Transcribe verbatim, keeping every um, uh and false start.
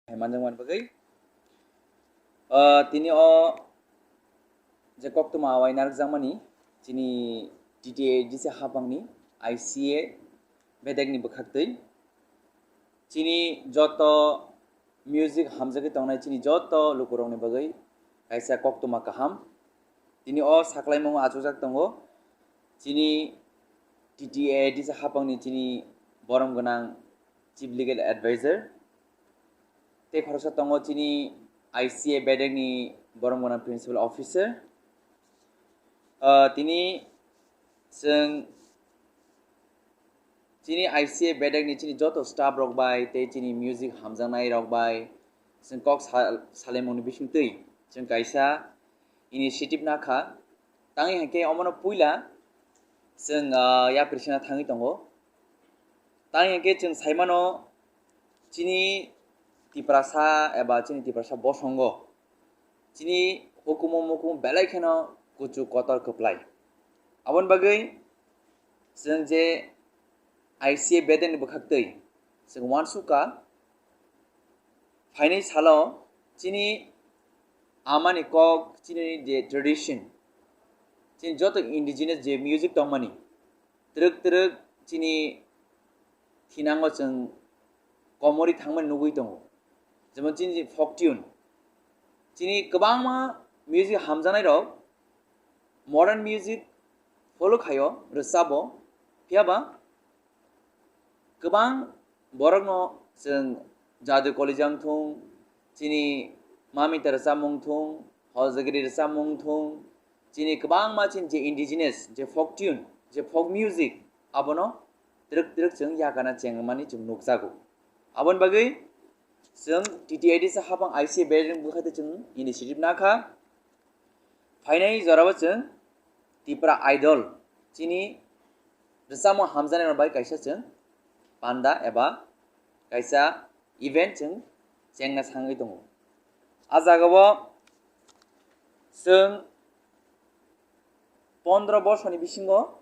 hai manjakmani bagwi. Ah, tini o je koktwma awai narwkjakmani chini T T A D C haphangni I C A bedekni bwkhaktwi chini joto music hamjagwi tongnai chini joto lukurokni bagwi kaisa koktwma kaham. Tini o saklaimungo achukjak tongo chini T T A D C haphangni chini borom gwnang Chief Legal Advisor. Tei khoroksa tongo chini I C A bedekni borom gwnang Principal Officer. Ah, tini chwng chini I C A bedekni chini joto staff rok bai tei chini music hamjaknai rok bai chwng kok sa-, salaimungni bisingtwi chwng kaisa initiative nakha. Tangwi hinkhe omono puila chwng, ah, yapri sina thangwi tongo. Tangwi hinkhe chwng saimano chini Tiprasa eba chini Tiprasa bosongo chini hukumu mukumu belai kheno kuchuk kotor kwplai. Aboni bagwi chwng je I C A bedekni bwkhaktwi chwng uansukha phainai salo chini amani kok, chini je tradition, chini joto indigenous je music tongmani twrwk twrwk chini thinango chwng komorwi thangmani nugwi tongo, jemon chini je folk tune, chini kwbangma music hamjaknairok modern music follow khaio, rwchabo, phiyaba kwbang borokno chwng Jadu Kolija wngthung, chini Mamita rwchapmung thung, Hojagiri rwchapmung thung, chini kwbangma chini je indigenous, je folk tune, je folk music, abono twrwk twrwk chwng yakana chengmani chwng nukjago. Aboni bagwi chwng T T A D C haphang I C A bedekni bwkhaktwi chwng initiative nakha. Phainai jorao chwng Tipra Idol chini rwchapmung hamjaknairok bai kaisa chwng panda eba kaisa event chwng chengna sangwi tongo. A jagao chwng pondro borsoni bisingo